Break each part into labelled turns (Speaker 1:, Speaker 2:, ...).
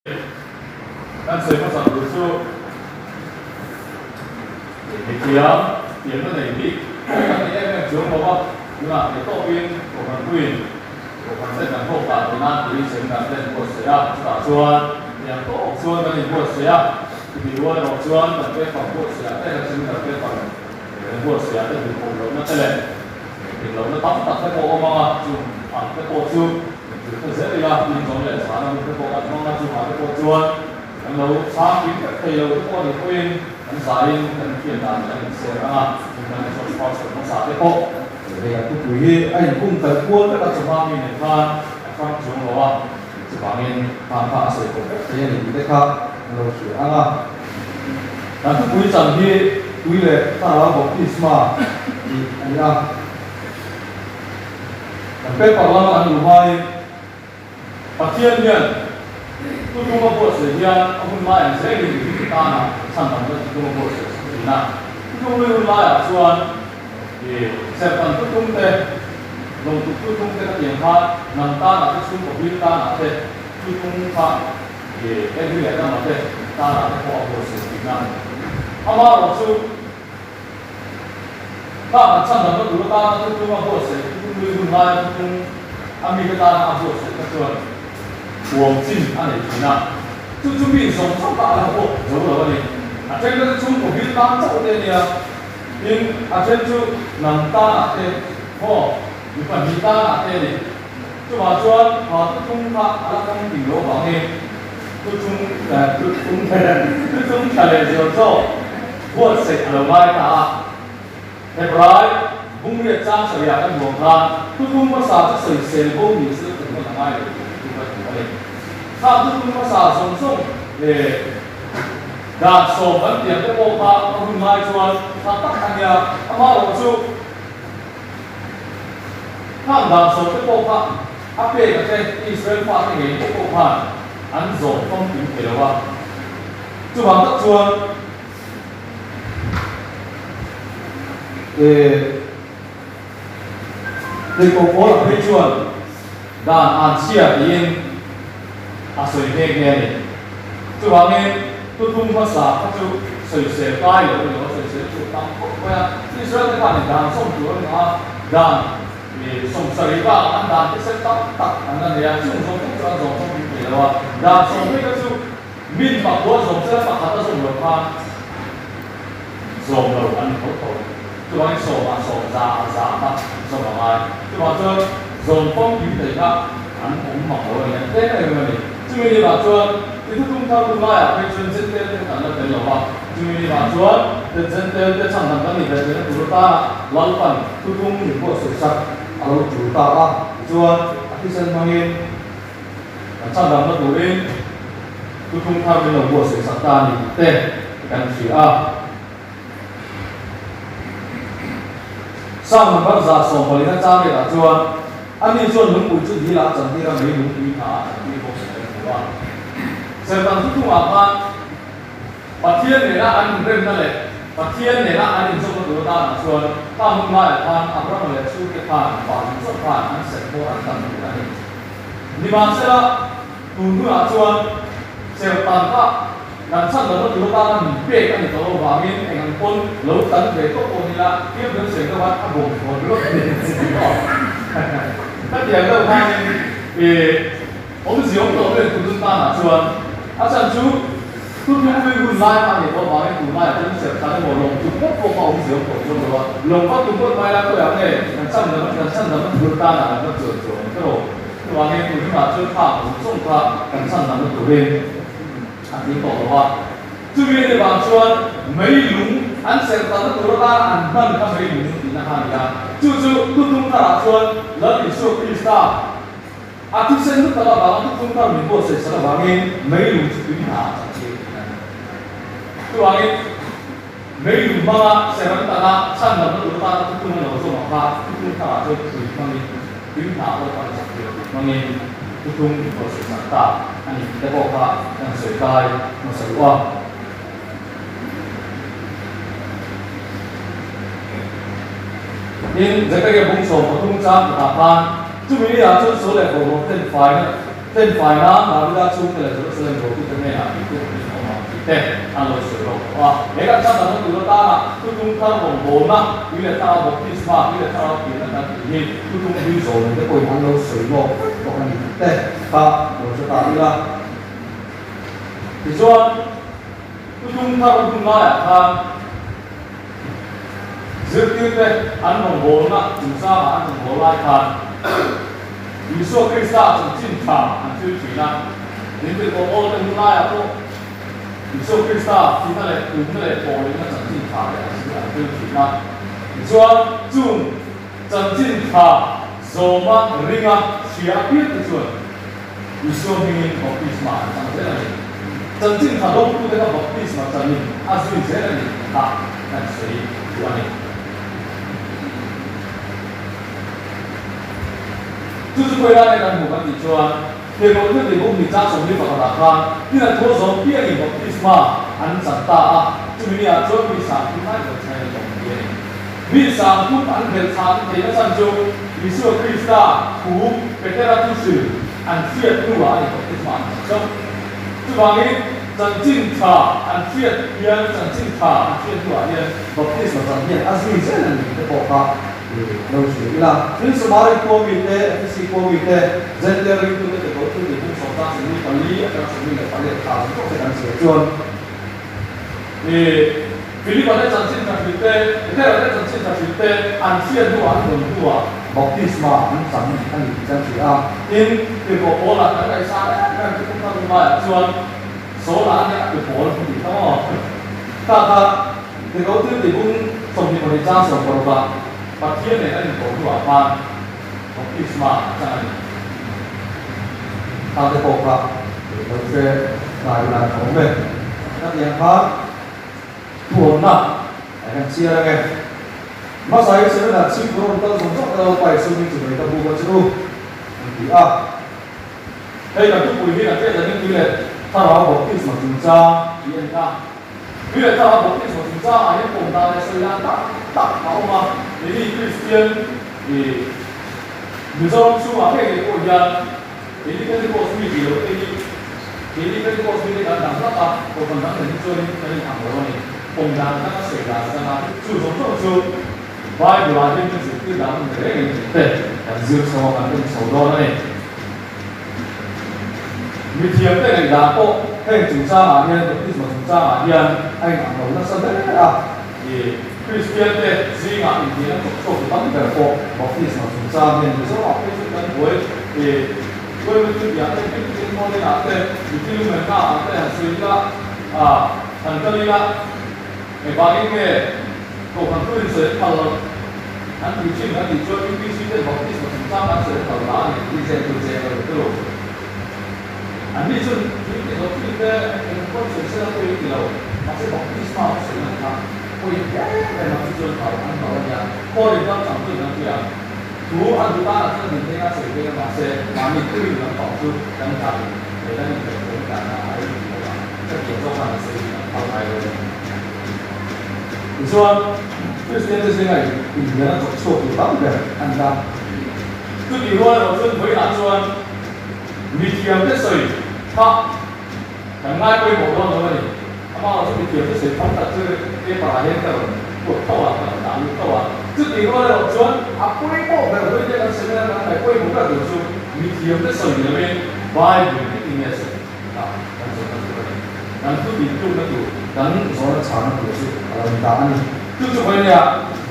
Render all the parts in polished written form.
Speaker 1: Kan sawi hmasa tur chu mithiam thiamna nei bik pawh kan ni em em chuang lo a, tunah theih tawpin Kohhran puiin Kohhran ten kan hlawk dah theih nan tiin seminar te an buatsaih a, chutah chuan thiam tawk chuan kan inbuatsaih a, chutih rual erawh chuan kan paper buatsaihah te kan seminar paper kan buatsaihah te duhawm lohna te leh dik lohna tam tak te pawh a awm ang a, chung ang te pawh chu Inthil te zel ila, tin zawng leh chhana hun te pawh kan hmang a, chungah te pawh chuan kan lo chhang pin vek thei lo te pawh a nih pawhin kan zaiin kan infiam dan kan inser ang a, tin kan resource person hmasa te pawh hei kan thupui hi a inkung kal kual vek a, chawhma mi nen khan a hrang chuang lo a, chuvangin khang kha a sawi kawp vek thei a ni tih te kha an lo hria ang a. Kan thupui chan hi tui leh thlarau baptisma tih a ni a. Kan paper lama kan luh hmain Pathian hian Tutunga buatsaih hian a hun lai ang zelin mihring tana chhan dangna Tutunga buatsaih a thin a. Tutung lui hun laiah chuan i serhtan tutung te, lawngtuk tutung te ka tiang khan hnam tanah te, chhungkaw bil tanah te tutung kha i Evi leh Adama te tanah te pawh a buatsaih thin a. Amaherawhchu, Kha kan chhan damna tur atana thutlung a buatsaih, thutlung lui hun laia thutlung a mite tana a buatsaih kha chuan huam chin a nei thin a. Chu chu mi zawng zawng kha a la huap zo lo a ni. A then kha chu chhungkaw bil tan chauh te a nia, tin a then chu hnam tanah te, maw, mi pahnih tanah te a ni. Chuvah chuan kha thutlung kha a la famkim lo avangin thutlung thutlung thutlung tha leh zual zawk buatsaih a lo ngai ta a. Hebrai bungriat chang sarihah kan hmuh ang khan thutlung hmasa chu sawisel bo ni se chu hman a ngai lo tih chu kan hmu a ni. Khang thutlung hmasa zawng zawng leh dan sawm kan tiang te pawh kha a hun lai chuan tha tak a nia, amaherawhchu chu Khang dan sawm te pawh kha a pek a te Israel fate ngei te pawh khan an zawm famkim thei lo a. Chuvang tak chuan Tirhkoh Paula phei chuan dan an chhia tiin a sawi nghe nghe a ni. Chuvangin thuthum hmasa kha chu sawisel kai lo a ni lo a, sawisel chu tam khawp mai a. Israel te khan dan sawm tur a ni a, dan sawmsarih bakah an dan te sen tam tak an la nei a, chung zawng zawng chu an zawng zawng thei lo a. Dan sawm phei kha chu min pakua zawm sela pakhat a zawm lo khan zawm lo an ni tho tho. Chuvangin sawmah sawm, zaah za kha zawm a ngai. Chuvang chuan zawm famkim thei kha an awm mak lo a ni, an tlem em em a ni. Chumi ni vah chuan i thutum thar hun laiah phei chuan Jentail te kan la tel lo va, chumi ni vah chuan te Jentail te chhan dang kan nih ve theihna tur atana Lalpan thutum min buatsaih sak a lo tul ta a, tichuan a thisen hmangin kan chhan dangna turin thutum thar min lo buatsaih sak ta a ni tih te kan hria a. Psalm number 140 chang riatah chuan, Ani chuan lungpui chu dil ah a chantir a, mei lungpui hna ah a chantir bawk si kan hmu a. Serhtan thuthlungah khan Pathian nena an inremna leh Pathian nena an inzawmna tur atanah chuan kha hun laiah khan Abrahama leh chhungte khan pa zawng zawng khan an serh hmawr an tan tur a ni. Nimahsela, tun hunah chuan serhtan kha Kan chhan lohna tur atana min pek a ni tawh avangin eng ang pawn lo tan ve tawh pawh nila fiam kan sawi deuh a, a bawm thawn ringawt a ni tawh. Ka tiang deuh khanin ih awmzia awm tawh vel tun tanah chuan a chhan chu thutlung hlui hun lai kha a ni tawh avangin tunlaiah chuan serhtan emaw lawng tum ngawt pawh kha awmzia awm tawh chuang lo a, lawng va tum ngawt mai la khawiah nge kan chhan lohna kan chhan lohna tur tanah kan va chuan chuang ang tawh. Chuvangin tun hunah chuan thla zawng zawng kha kan chhan lohna turin A ti tawh lo a. Chumi a ni vang chuan meilung an serh talna tur atana an hman kha meilung tihna kha a ni a. Chu chu thutlung tharah chuan Lal Isua Krista a thisen hlu tak avanga thutlung thar min buatsaih sak avangin meilung chu tui hna a chak tir tihna a ni. Chuvangin meilung hmanga serh an tana chhan lamna tur atana thutlung a lo zawm ang kha thutlung tharah chuan tui hmangin Tui hna pawh kan chak tir tih hmangin thutlung inbuatsaih sak ta a ni tih te pawh kha kan sawi kai hmasa duh a. Tin, Zekaria bung 13 chang khatah khan chumi ni ah chuan sual leh bawlhhlawh ten faina. Thenfai nan Davida chhungte leh Jerusalem rotute hnenah tih tur in awm ang tih te an lo sawi lawk tawh a. He kan chhan danglam tur atana thutlung thar rawngbawlna, tui leh thlarau baptisma, tui leh thlarau pianna kan tih hi thutlung hlui zawlin te pawhin an lo sawi lawk vek bawk a ni tih te kha lo hre ta ila. Tichuan, thutlung thar hun laiah khan Zirtirte an rawngbawlna chungchangah an rawnbawl lai khan Isua Krista chanchin tha an thil thin a. Intirhkoh Paul te hun laiah pawh Isua Krista thihna leh tumna leh thawhlehna chanchin tha te an thil thin a. Tichuan, chung chanchin tha zawma ringa hria apiangte chuan Isua hmingin baptisma an chang zel a ni. Chanchin tha dawngtute kha baptisma chanin a zui zel a ni tih kha kan sawi duh a ni. Chu chu khawi lai nge kan hmuh kan tih chuan, Tirhkoh thil tih buk ni chang 41 ah khan tin a thu a zawm piangin baptisma an chan ta a, chumi ni ah chuan mi 30 lai ber chhain an awm ti a ni. Mi 30 an belhchhah te theihna chhan chu Isua Krista thu Petera thu hril an hriat hnuah a ni baptisma an chan chauh. Chuvangin chanchin tha an hriat hian chanchin tha an hriat hnuah hian baptisma chan hian a zui zel a ni tih te pawh kha lo hria ila. Tin, Samari khua mite, Efesi khua mite, Jentail ringtute te pawh thil tihpung sawmtang 24 atanga 48 thla zawng zawng te kan zir chuan Philipa te chanchin tha hrilh te, Petera te chanchin tha hrilh te an hriat hnuah an rawn hnuah baptisma an chang a ni tih kan hria a. Tin, tirhkoh Paula kan ngaihsan em em chu kum thar laiah chuan Saula a nia a ti pawl a tih kha maw? Kha kha tirhkoh thil tih bung 22 chang 16 ah Pathian nen an inkoh hnuah khan baptisma an chang a ni. Kha te pawh kha lo hre hnai ila a awm e. Khatiang khan. Thuamna a kan chiar ange. Hmasa hi Seven-ah chhip rawn kal zawng zawng te lalpa i sum in chuvei ka buk a chu an ti a. Hei kan thupui hi kan hriat danin tui leh thlarau baptisma chungchang tih a ni a. Tui leh thlarau baptisma chungchang ah hian pawm dan leh sawi dan tak tak a awm a. Keini Kristian i Mizoram chhungah ngei ngei pawh hian Keini Pentecost mi tih loh te hi keini Pentecost mi te kan dang hlak a, kohhran dang nen hi chuanin kan inang lo a ni. Pawm dan atanga sawi dan atanga chu zawng zawng chu Bible ah hian kan zirtir dan a ni reng em tih te kan zir chho a, kan en chho dawn a ni. Mithiam te ngaihdan pawh heng chungchangah hian baptisma chungchangah hian a inang lo nasa hle a. Kristian te zingah inhnial a chawk chhuak tu tam ber pawh baptisma chungchang hian Mizoramah phei chu kan buai Buai chu biah te hlim hlim mawlin ah te mithi lumenna ah te han sawi ila han kal ila engvangin nge kohhran thu in sawi an phal loh an tih thin kan tih chuan UPC ten baptisma chungchang an sawi an phal ta a ni tih chen tur cheng lo te lo an ni chuan thil ti lo thin te eng pawh sawi sela pawi an ti lo mahse baptisma an sawi nan kha pawi em em a chu chuan phal an phal a nia khaw in ram chang chu in an hria. Thu a duh tan ah chuan min theng a sawi phei a mahse mahni thuin lampang chu kan dan leh kan inkaihhruaina dan a a rem tih lo a, ka tiang zawk khan a sawi hi an phal ngai lo a ni. Tichuan, Kristian te zinga inhnial a chawk chhuak tur tam ber a ni a. Chutih rual erawh chuan vawiinah chuan mithiam te sawi kha kan ngai pawimawh dawn lo a ni. Amah chu mithiam chu sawi tham tak chu paper ah hian ka rawn put tho a, ka rawn dah lut tho a. Chutih rual erawh chuan a pawimawh ber hlui te kan sawi a, kan ngaih pawimawh ber tur chu mithiam te sawi ni lovin Bible in engtin nge a sawi tih kha kan zawhna tur a ni. Kan thu tih tlukna tur, kan zawhna chhana tur chu a lo ni ta a ni. Chu chu vawi nia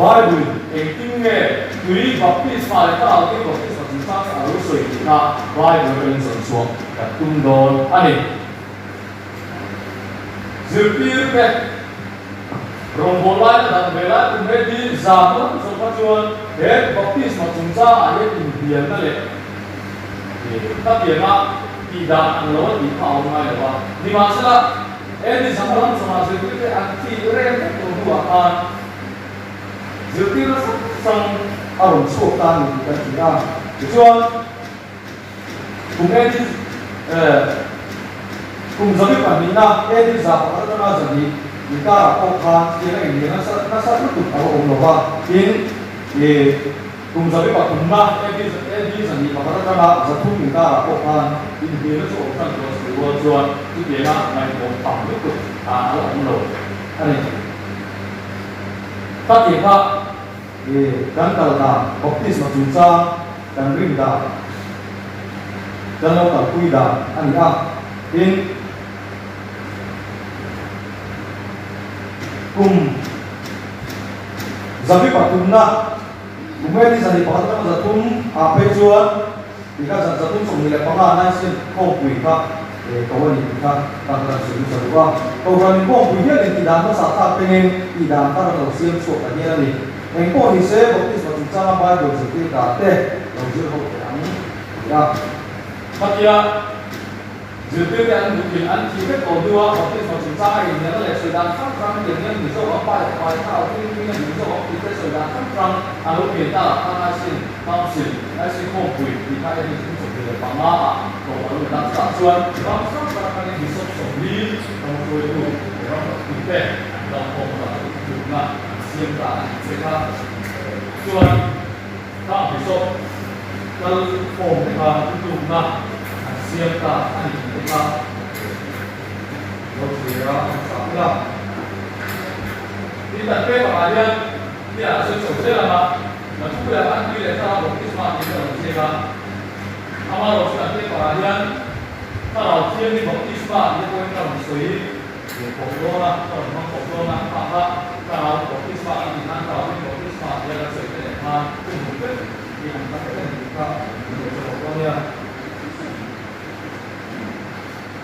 Speaker 1: Bible in engtin nge tui baptisma leh thlarau tui baptisma chungchang hi a lo sawi tih kha Bible atangin zawn chhuak kan tum dawn a ni. Zirtir te rawngbâwl laina dang ve lai kum he dil zam lam zawh kha chuan he baptisma chungchangah hian inhnialna leh khatianga tih dan ang lo a tih kha a awm ngai lo a. Nimahsela, he ni zam lam zawhah zirtir te an thih reng vek tawh hnuah khan zirtirna hrang hrang a rawn chhuak ta a ni tih kan hria a. Tichuan, Kum AD kum 12na AD 100 atanga 200 inkarah pawh khan chutianga inhnial nasa nasa lutuk a lo awm lo va, tin. Kum 203na AD AD 201 atanga 300 inkarah pawh khan inhnialna chu awm tan tawh a sawi rual chuan chutianga ngaihmawh tam lutuk a la awm lo a ni. Khatiang kha kan kal dan, baptisma chungchang kan rin dan, kan lo kalpui dan a ni a, tin, Kum 203na, kum nge ni 201 atanga 300 ah phei chuan ti kha zan 325 Nicene khawmpui kha ko a ni tih kha kan kan sawi hmasa duh a. Kohhran inkhawmpui hian intihdan hmasa thlak tengin tihdan thar an lo siam chhuak ta hian a ni. Eng pawh ni se baptisma chungchanga Bible zirtir dan te lo zir ho teh ang ti a. Khatia. Zirtirte an duhin an thih vek tawh hnua baptisma chungchang a inhnialna leh sawi dan hrang hrang hian hian ni zawk ang pa leh fapa leh thlarau thianghlim a ni zawk ang tih te sawi dan hrang hrang a lo pian ta kha Nicene Council, Nicene Khawmpui tih kha AD 35 ah tawp a lo ni ta. Chutah chuan ram hrang hrang atangin bishop 40 ram hruaitu leh ram pathum te an kal khawm ta chu tlukna an siam ta a nih che kha. Chuan. Khang bishop kal khawm te kha thutlukna an siam ta a ni tih te kha lo thlir a an chah ila. Tin kan paper ah hian nia a sawi chho zel ang a, na thupuiah khan tui leh thlarau baptisma tih te a rawn ziak a. Amaherawh chu kan paper ah hian thlarau thianghlim baptisma tih te pawhin ka rawn sawi ve khawp dawn a, ka rawn hmang khawp dawn a, kha kha thlarau baptisma kan tih khan thlarau thianghlim baptisma tia kan sawi te leh khan thu hmun vek hi an hla vek a ni tih kha min lo hre bawk dawn nia.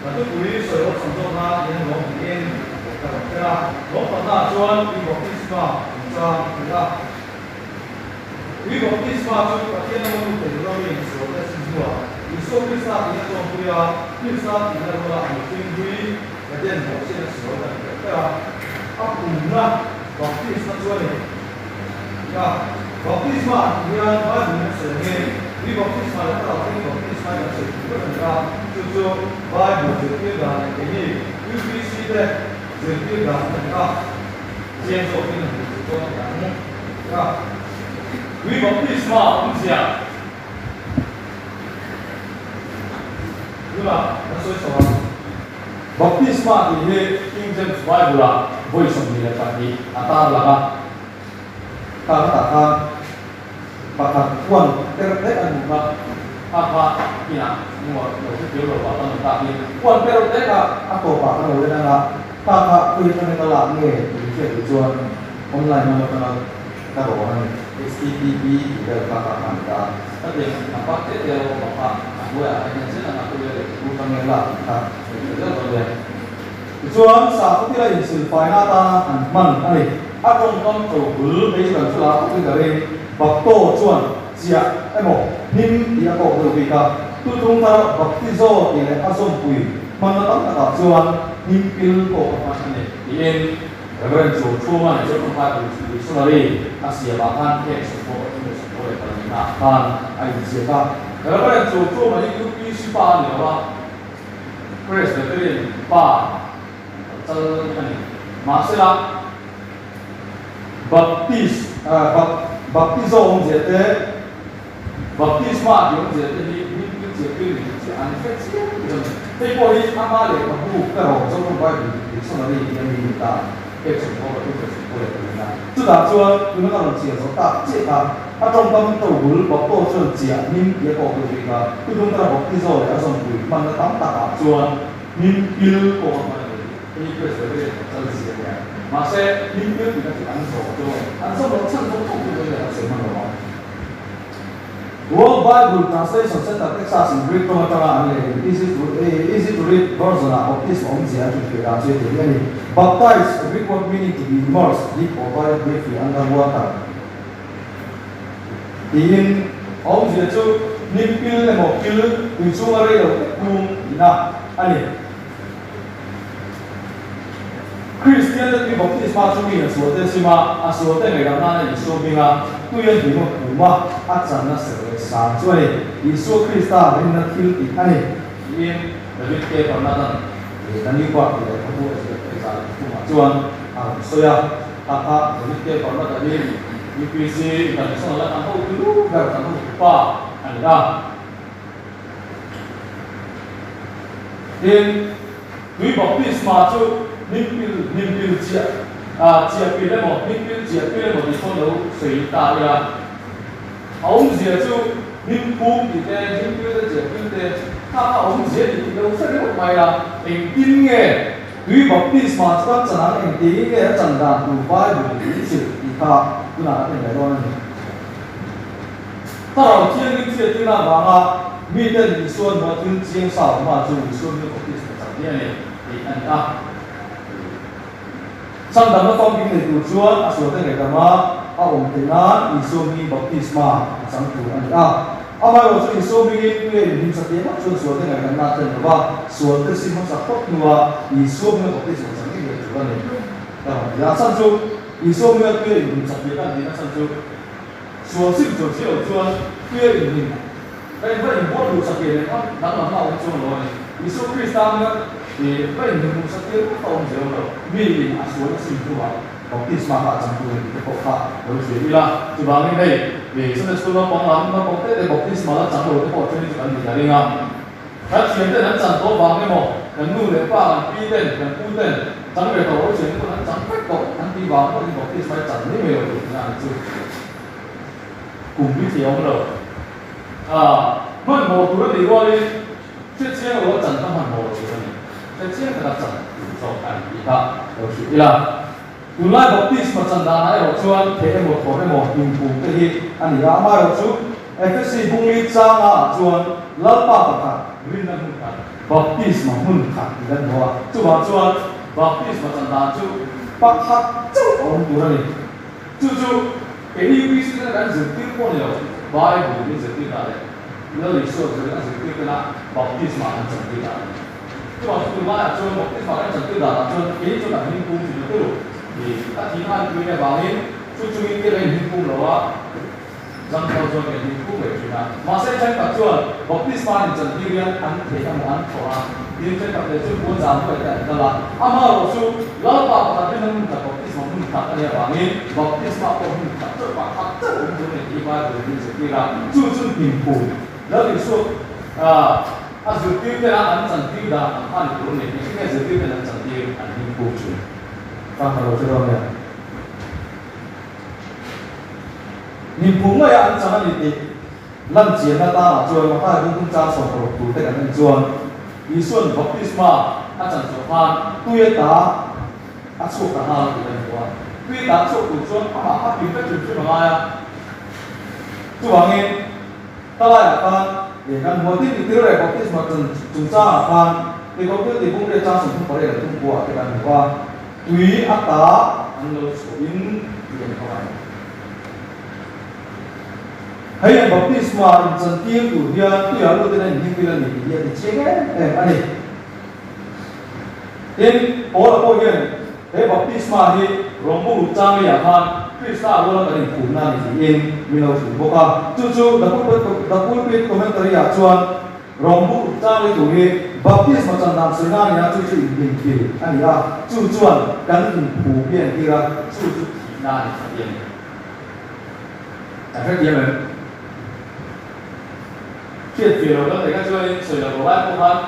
Speaker 1: Ka thupui sawi awlsam zawk nan hian lawm niin ka rawn tel a, lawm patna chuan tui baptisma chungchang a ni a. Tui baptisma chu Pathian lama lut thei lo mi sualte sin hnuah Isua Krista tihna tawngpui a, Krista tihna ruala a mihring hlui Eden bawhchhiatna sual kan hriat ber a, a pumna baptisma chu a ni. Nia, baptisma an tih hian Bible in a sawi angin tui baptisma leh thlarau thianghlim baptisma hi kan sawi thei vek a ni a, chu chu Bible zirtir dan leh keini UPC te zirtir dan a ni a. Chiang zawkin a hmuh chu chuan a dang a. Tui baptisma awmzia tunah kan sawi chho ang. Baptisma tih hi King James Bible-ah vawi 22 a tar lang a. Kha khatah khan pakhat huan ter hlek a hmuh kha. Kha kha inah engemaw lo hre thiam lo vah kan awm tak hi. Huan ter hlek a a tawpah kan lo en ang a. Kha kha khawi atangin ka lak nge tih min hriat duh chuan online lam atanga ka rawn a ni. HTTP tih vel kha kha kha a ni ta. Ka tiang a part te te a lo awm ang kha a hnuaiah khan hian zel ang a khawi a lehkhabu atangin lak tih kha min hre zel dawn nia. Tichuan sakhaw thila insilfaina atana an hman a ni. A tawngkam to bul phei chu kan hre la khawpin ka ring. Bapto chuan chiah emaw hnim tih a kawk deuh bik a. Tutlung thar baptizo tih leh a zawmpui hmanna tam takah chuan hnim pil pawh a hman a ni tiin Reverend Chu Thuma leh Zoram Bible Dictionary a siamah khan heng 94 34 ah khan a inziak a. Reverend Chu Thuma hi UPC pa a ni lo a, Presbyterian pa chal a ni. Mahsela Baptist, Baptizo awmzia te, Baptisma tih awmzia te hi hming chiah pil ni chiah an hre chiang tih a ni. Hei pawh hi ama lehkhabu erawh Zoram Bible Dictionary tih a mi ni ta, pek 93 34 a. Chutah chuan tuna ka rawn chiah zawh tak chiah kha a tawngkam to bul Bapto chuan chiah hnim tih a kawk deuh bik a, tutum tara Baptizo leh a zawmpui hmanna tam takah chuan hnim pil pawh a hman a ni. Hei hi Presbyterian chal zia a nia. Mahse, hnim pil tih kha chu an zawh chu an zawh loh chhan zawk zawk chu an sawi hman lo ang. World Bible Translation Center Texas in Greek tawng atanga an lehling Easy to Easy to Read version ah baptism awmzia an hrilhfiah dan chu heti hi a ni, Baptize, a Greek word meaning to be immersed, dip or buried briefly under water tiin a awmzia chu hnim pil emaw pil tui chhunga rei lo tek tum tihna a ni. Kristian te tui baptisma chu miin a sual te sim a, a sual te ngaihdam nana Isua hminga tui a hlim a phum a, a channa serh leh sang chu a ni. Isua Krista rinna thil tih a ni. Tiin David K. Barnard-a'n The New Birth tih lehkhabu a ziak phei zah leh thumah chuan a rawn sawi a. Kha kha David K. Barnard-a hi. UPC International a kan hotu lu ber kan hotu pa a ni a. Tin, tui baptisma chu hnimpil hnimpil chiah chiah pil emaw hnimpil chiah pil emaw tih pawh lo sawi ta ila, a awmzia chu hnimpum tih te, hnimpil te, chiah pil te kha a awmzia ni tih lo hre ringawt mai a. Engtin nge tui baptisma chu kan chan ang, engtiin nge a chan dan tur Bible in min hrilh tih kha tunah kan en leh dawn a ni. Thlarau Thianghlim hriattirna avanga miten Isua hnuah thil chiang sa awm a chu Isua hming baptisma chak hi a ni tih a ni a. Chhandamna famkim nei tur chuan a sualte ngaihdama a awm theih nan Isua hmingin baptisma a chang tur a ni a. Amaherawhchu chu Isua hmingin tui a inhlim satliah ngawt chuan sualte ngaihdamna a thlen lo va, sualte sim hmasa phawt hnua Isua hminga baptisma chang ngei ngei tur a ni. Ka rawn ti a, chhan chu Isua hminga tui a inhlim satliah kan tihna chhan chu Sual sim chuan si lo chuan tuia inhlim ka in va inbuat luh sak nen khan danglamna a awm chuang lo a ni. Isua Krista anga i va inhlim luh sak tir vek a awm zel lo. Mi in a sual a sim hnuah baptisma kha a chang tur a ni tih te pawh kha lo hria ila. Chuvangin hei i Sunday School naupang lam naupang te te baptisma la chang lo te pawh then hi chu kan ni ta ring a. Kan thian ten an chan tawh vang emaw kan nu leh pa kan pi ten kan pu ten chang ve tawh lo thian te pawn an chang vek tawh an tih vang pawhin baptisma hi chan mai mai lo tur tihna a ni chu. Kum hi thei awm lo. Ah hmanhmawh tur a nih rualin hre chiang lo a chan kha hmanhmawh lo tur a ni. Hre chiang taka chan tur zawk a ni tih kha lo hrilh ila. Tunlai baptisma chan danah erawh chuan theh emaw thawr emaw hlimphum te hi a ni a, amaherawh chu Efesi bungli changa ah chuan Lalpa pakhat rinna hmun khat, baptisma hmun khat tih kan hmu a, chuvang chuan baptisma chan dan chu pakhat chauh a awm tur a ni. Chu chu keini Kristian kan zirtir pawh ni lo, Bible min zirtir dah leh Lal Isua zir a zirtir tena baptisma an chantir dah a ni. Chuvang chu tunlaiah chuan baptisma kan chantir danah chuan kei chuan a hming pum thin a turu i a thihna an pui avangin chu chungin ke lain hming pum lo a, zangthau chuan kan hming pum reng thin a. Mahse thenkhat chuan baptisma an inchantir hian an theih emaw an thlawh a, tin thenkhat leh chu puan zam hnuai te an kal a. Amaherawh chu Lalpa pakhat rinna hmun khat baptisma hmun khat a nih avangin baptisma pawh hmun khat chauh pakhat chauh awm tur a ni tih Bible in min zirtir a, chu chu hmingpum Lal Isua A zirtir tena an chantir dan ang kha ni tur a ni. Engtin nge zirtir ten an chantir an hlim puk thin? Ka hmu lo che dawn nia. Hlimphung maia an chang a ni tih lan chianna tanah chuan Matthai bungphung chang 16 tur te kan en chuan Isua'n baptisma a chan zawh khan tui ata a chhuak ta nghal a tih kan hmu a. Tui ata a chhuak tur chuan amah kha pin vek hrim hrim a ngai a. Chuvangin. Ka laiah khan eh kan hmuh tin tih tir leh baptisma chan chungchangah khan Tirhkoh tih bung riat chang 38 leh thum buah te kan hmu a, tui a ta an lo chhuahin tih an hmang a ni. Hei an baptisma inchan tir tur hian tuiah lutin a inhming vil a ni tih hi a ti chiang em em a ni. Tin, Paula pawh hian he baptisma hi rawngbawluk chang leiah khan Krista ruala kan inphumna a ni tiin min lo hrilh bawk a. Chu chu The Pulpit The Pulpit Commentary-ah chuan rawngbawluk chang lei tur hi baptisma chan dan sawina a ni a, chu chu inhlimthil a ni a, chu chuan kan inphum hi a entir a, chu chu thihna a ni a ti a ni. Kan hrethiam em? Hriat fir lo kan neih kha chuanin sawi lo lai pawh khan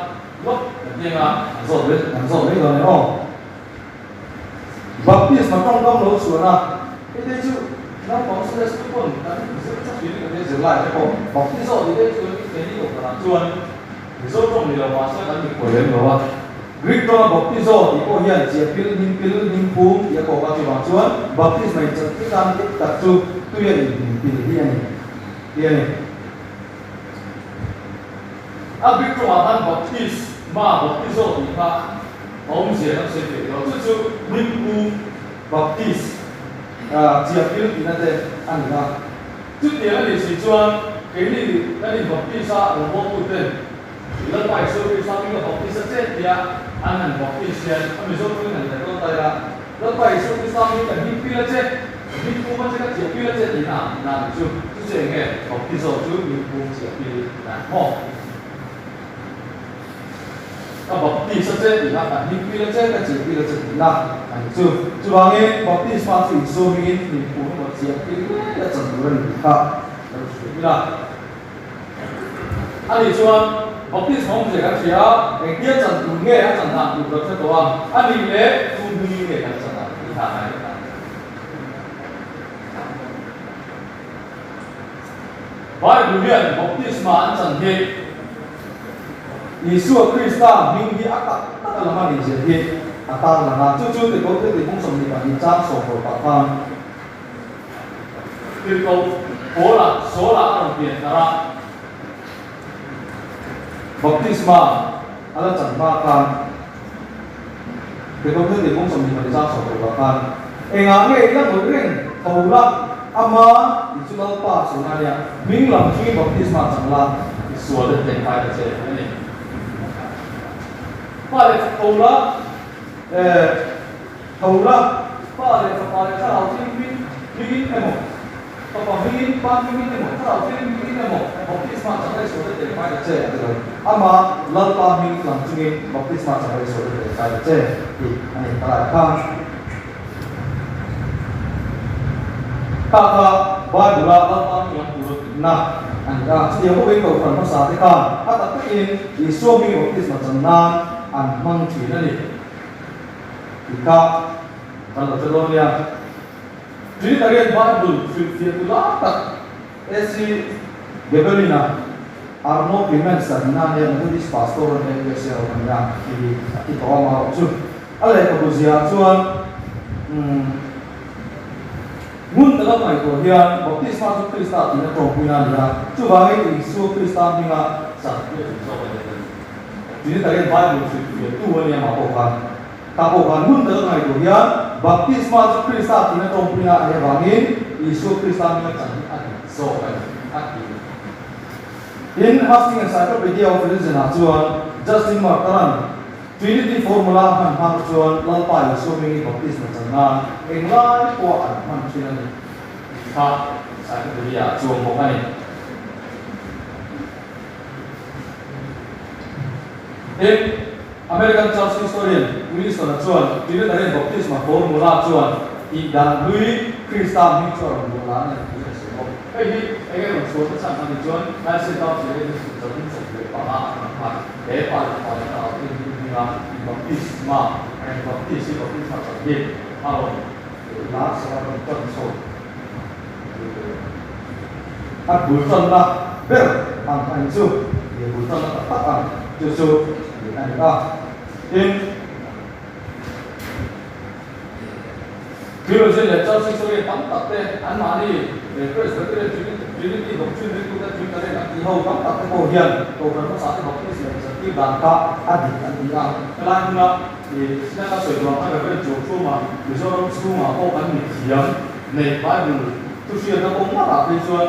Speaker 1: Lawk kan ti anga an zawt mai an zawt mai dawn e aw. Baptisma tawngkam lo chhuan a, hei te chu naupang Sunday school pawn kan zir tha thin in kan zir lai te pawh baptizo tih te chu keini kohhranah chuan Mizo tawng ni lo mahse kan mikhual lem lo a. Greek tawnga baptizo tih pawh hian chiah pil, hnim pil, hnim phum tih a kawk a, chuvang chuan baptisma in chantir dan dik tak chu tuia inhnim pil hi a ni tih a ni. A bik tawngah khan baptis ma baptizo tih kha a awmzia kan sawi theih lo. Chu chu hmingpu baptis chiahpil tihna te a ni a. Chutiang a nih si chuan keini kan inbaptis a rawngbawltu ten Lalpa Isua Krista hminga baptis a chet tia an han baptis hian a Mizo tawngin han let dawn ta ila, Lalpa Isua Krista hming ka hmingpil a che, ka hmingpum a che, ka chiahpil a che tihna ang tihna a ni chu. Chu chu eng nge baptizo chu hmingpum chiahpil tihna a ni maw? Ka baptis a che tihna, ka hmingpil a che, ka chiahpil a che tihna a ni chu. Chuvangin baptisma chu Isua hmingin hmingpum emaw. chiah tir ngei a chan tur a ni tih kha lo hria ila. A nih chuan Baptisma awmzia kan hria a, engtia chan tur nge a chan dan tur kan hre tawh a, a nih leh tu hmingin nge kan chan ang tih kha a ngai leh ta. Bible hian Baptisma an chan hi Isua Krista hming hi a tak tak a lam a nih zia hi a tarlang a, chu chu Tikote tih bung 22 chang sawm pah khan Tirhkoh Paula Saula a rawn pian thar a, Baptisma a la chan hma khan Tirhkoh Thiltih bung 22 chang 16 khan, Engah nge i la ngawih reng tho la, ama tih chu Lalpa sawi a nia, hming lam chungin baptisma chang la, i sual te tleng fai ta che a ni. Pa leh tho la, eh, Tho la, Pa leh Fapa leh Thlarau Thianghlim hmingin emaw, Fapa hmingin, Pa hmingin emaw, Thlarau Thianghlim hmingin emaw baptisma chang leh sual te tel fai ta che, a ti lo. Ama Lalpa hming lam chungin baptisma chang leh sual te tel fai ta che, tih a ni palai kha. Kha kha Bible-a Lalpa hming lam tura tihna a ni a. Chutiang bawkin Kohhran hmasa te khan a tak takin Isua hming baptisma chan nan an hmang thin a ni. Tih kha kan lo hre dawn nia. Trinitarian Bible hrilhfiah tu lai tak AC Gebelin-a Arno Clemens a nihna ania Methodist Pastor a nia USA a awm a nia tih hi a ti tawh a amaherawh chu a lehkhabu ziah chuan umm ngun taka ngaihtuah hian Baptisma chu Krista tihna tawngpuina a ni a, chuvangin Isua Krista hminga chan hi a tum zawk a ni a ti. Trinitarian Bible hrilhfiah tu a nia mah pawh khan ta pawh khan hmun taka ngaihtuah hian Baptisma chu Krista tihna tawngpuina a nih avangin Isua Krista hminga chan hi a dik zawk a ni a ti. Tin, Hastings Encyclopedia of Religion ah chuan Justin Martyr-a'n Trinity formula a hman hma chuan Lalpa Isua hmingin Baptisma chan nan englai pawh an hman thin a ni tih kha Encyclopedia ah chuang bawk a ni. Tin, American Church historian Wilson-a chuan Trinitarian Baptisma formula chuan tih dan hlui Krista hming chu a rawn luah lan a ni tih a sawi bawk. Hei hi eng emaw chhuah te chhan a nih chuan Nicene Council hi 1915 a rawn hman he pa leh pa leh thlarau te hming hminga Baptisma, Baptist hi Baptisma chhan hi a rawn lar chho a rawn tan chho. A bul tanna ber ang a ni chu, he bul tanna tak tak ang chu chu a ni a. Tin, Theologian leh Church historian tam tak te anmahni Presbyterian Trinity doctrine ringtute Trinitarian an tih ho tam tak te pawh hian Kohhran hmasa te Baptist leh Zirtir dan kha a dik an ti a. Helai hmuna Sinaka sawi duh ang khan Reverend Chawngchhuma Mizoram chhungah pawh kan mithiam Nei Bible thu hriatna kawng marah phei chuan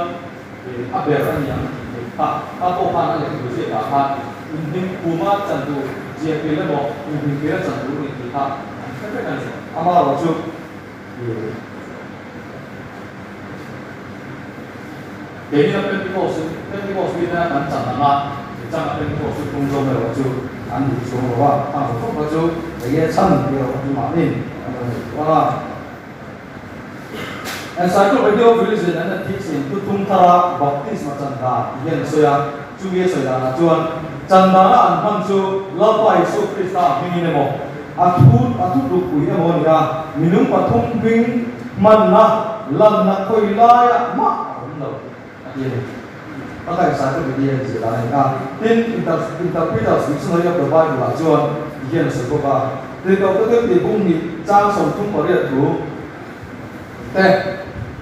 Speaker 1: a ber a ni ang tih theih kha a pawh khan a lehkhabu ziakah khan inhlim khuma chan tur ziah pil emaw inhlim pila chan tur a ni tih kha an hre vek a ni. Amaherawh chu keini a Pentecost in Pentecost mi tena kan chan ang a, chang a Pentecost chu phung zawm erawh chu an duh chuang lo a, khang zawng zawng kha chu enge chhan tih erawh a tumah in an lo ngaihtuah a. Encyclopedia of Religion and Ethics in Thuthung thara Baptisma chan dan ti hian a sawi a, chumi a sawi danah chuan chan dana an hman chu Lalpa Isua Krista hmingin emaw, a thu a thu tlukpui emaw a ni a, minung pathum hming hmanna lanna khawi laiah mah a awm lo a ti a ni. A kha Encyclopedia in ziah dan a ni a, tin Interpreter's Dictionary of the Bible ah chuan ti hian a sawi bawk a. Tirhkohte thil tih bung hnih chang 38 thu te,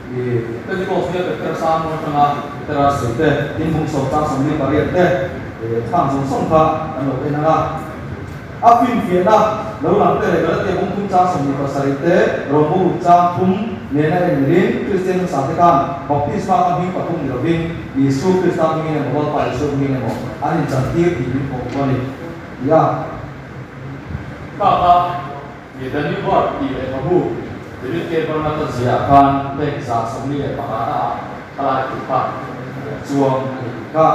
Speaker 1: i Pentecost nia Petera sermon atanga Petera sawi te, tin bung sawm chang 48 te, khang zawng zawng kha kan lo en ang a. A finfiahna lo lang te leh Galatia bung thum chang 27 te, Rom bung ruk chang thum nena en mirin Kristian hmasa te khan baptisma kha hming pathum ni lovin Isua Krista hmingin emaw Lalpa Isua hmingin emaw an inchantir tih min pawh a ni. Tia. Kaka i The New Birth tih lehkhabu David K. Bernard-a ziah khan pek 41 ah thalai thu kha chuang a ni tih kha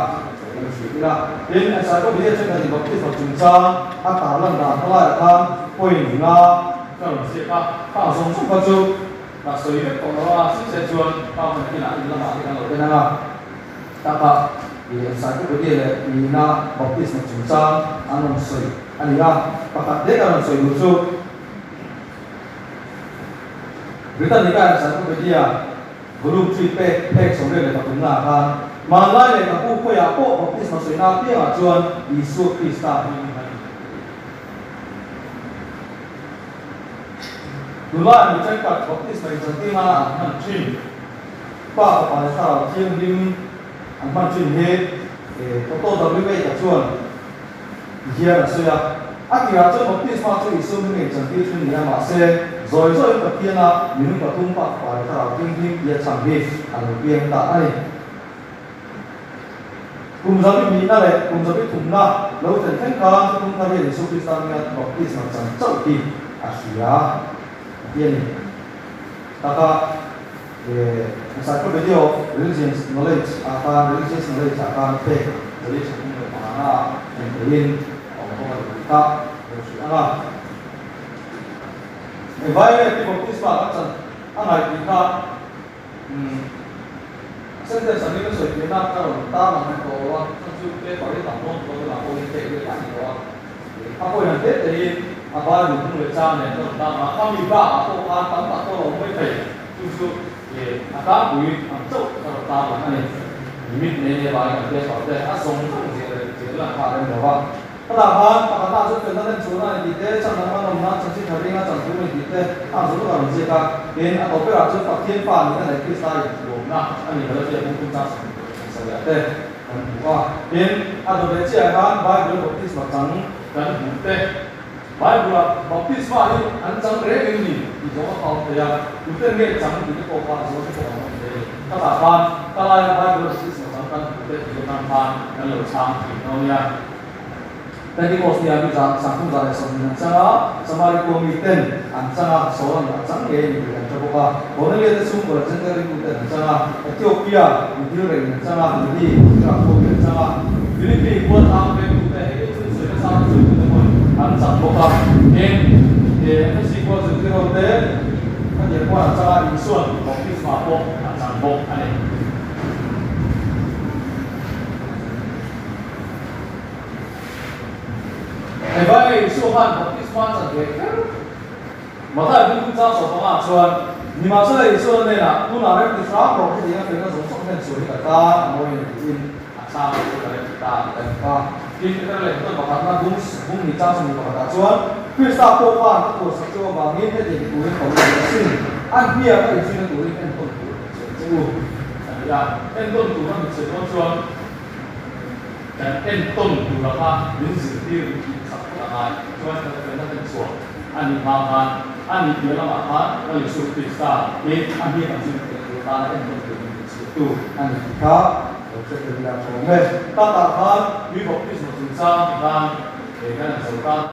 Speaker 1: kan hria ila. Tin, Encyclopedia thenkhatin Baptisma chungchang a tarlan dan thalaiah khan point nga ka rawn ziak a, khang zawng zawng kha chu. Ka sawi vek tawh lo a, sinse chuan pa hun kinah in lamah te kan lo en ang a. Taka i encyclopedia leh nihna baptisma chungchang an rawn sawi a ni a. Pakhat hle ka rawn sawi duh chu Britannica Encyclopedia Volume ii pek phek 23 naah khan hmanlai leh ka pu khawiah pawh baptisma sawina apiangah chuan Isua Krista hming hi hman a ni. Tunlai mi thenkhat baptisma inchantîr nana an hman ṭhin Pa, Fapa leh Thlarau Thianghlim an hman ṭhin hi Otto W. Eight-a chuan hian a sawi a. A tirah chuan baptisma chu Isua hming a inchantîr ṭhin ni a, mahse zawi zawiin Pathiana minung pathum Pa, Fapa leh Thlarau Thianghlim tia chhan hi a lo piang ta a ni. Kum zabi hnihna leh kum zabi thumna lo thlen thleng khan thuthlung thar hian Isua Krista hminga baptisma chan chauh hi a hria a ti a ni. Taka Encyclopedia of Religions Knowledge ah khan Religious Knowledge ah khan pek zali thathum leh pangana ah en theihin a awm bawk a ni tih kha lo hrilh ang a. Engvai nge ti baptisma kan chan a ngaih tih kha Sentence angin a sawi piahna ka rawn tarlang reng tawh lo a, chhan chu paper hi tam dawn tawh tunah pawhin pek leh a ni lo a. A pawhin han teh tehin a Bible hmung leh chang nen ka rawn tarlang a, khami bakah pawh khan tam tak pawh a awm mai thei, chu chu a tlangpui ang chauh ka rawn tarlang a ni. Limit nei nei vangin kan paper te a zawng zawng ziah leh ziah lan kha a rem lo a. Ka dah khan pakhatna chu felna lem chhuahna a ni tih te, chan dang man awmna, chanchin tha ringa chan thu a ni tih te a ang zawk a rawn ziak a. Tin, a tawp berah chuan Pathian Pa nihna leh Krista inthuamna a ni Galatia bung tum chang 27 ah te kan hmu a. Tin, a dawt leh chiahah khan Bible baptisma chang kan hmuh te, Bible-ah baptisma hi an chang reng em ni tih zawng a kau thei a, tuten nge chang tih te pawh kha zawng te pawh an awm thei a ni. Ka dah khan ka laia Bible baptisma chang kan hmuh te tih zawng khan kan lo chang thin dawn nia. Pentecost nia mi zan sangthum 120 an chang a, Samari khua mi ten an chang a, Saul an a chang ngei a ni tih kan hre bawk a. Cornelia te chhungkaw leh Gentile ringtu ten an chang a, Ethiopia mi thil reng in an chang a, Lili, Iraq khua mi an chang a, Philippi khua tlang vengtu te hei hi thil sawi nasa te sawi tu te pawhin an chang bawk a. Tin, Efesi khua zirtir ho te khatiang khuan an chang a, Isuan baptisma pawh a chang bawk a ni. Engvai nge Isua khan baptisma a chan ve kher? Mathai bung chungchang sawpangah chuan, Nimahsela Isua hnenah, Tunah rem ti hram rawh, hetiang a felna zawng zawng hian sual hi ka tan a mawi a ni tiin a chhang chu ka rem ti ta tih ka hmu a. Tin, Peter leh John pakhatna bung bung ni chang sawmhnih pakhatah chuan, Krista pawh khan ka tuarsak cheu avangin hetiang ti turin ka lut asin, a hniak a inzuina turin enkawl tur a che che u a ni a. Enkawl tur a ni che dawn chuan, Kan entawn tur a kha min zirtir min tih chak phawt a ngai. Chuan kan felna hlen chhuah a nih hma khan a nih piah lamah khan Lal Isua Krista hi a hniak ang zir theih tur atana entawn tur min tih chhuahtu a ni tih kha lo hre tel ila a tha awm e. Takah khan tui baptisma chungchang ti khan kan han zo ta.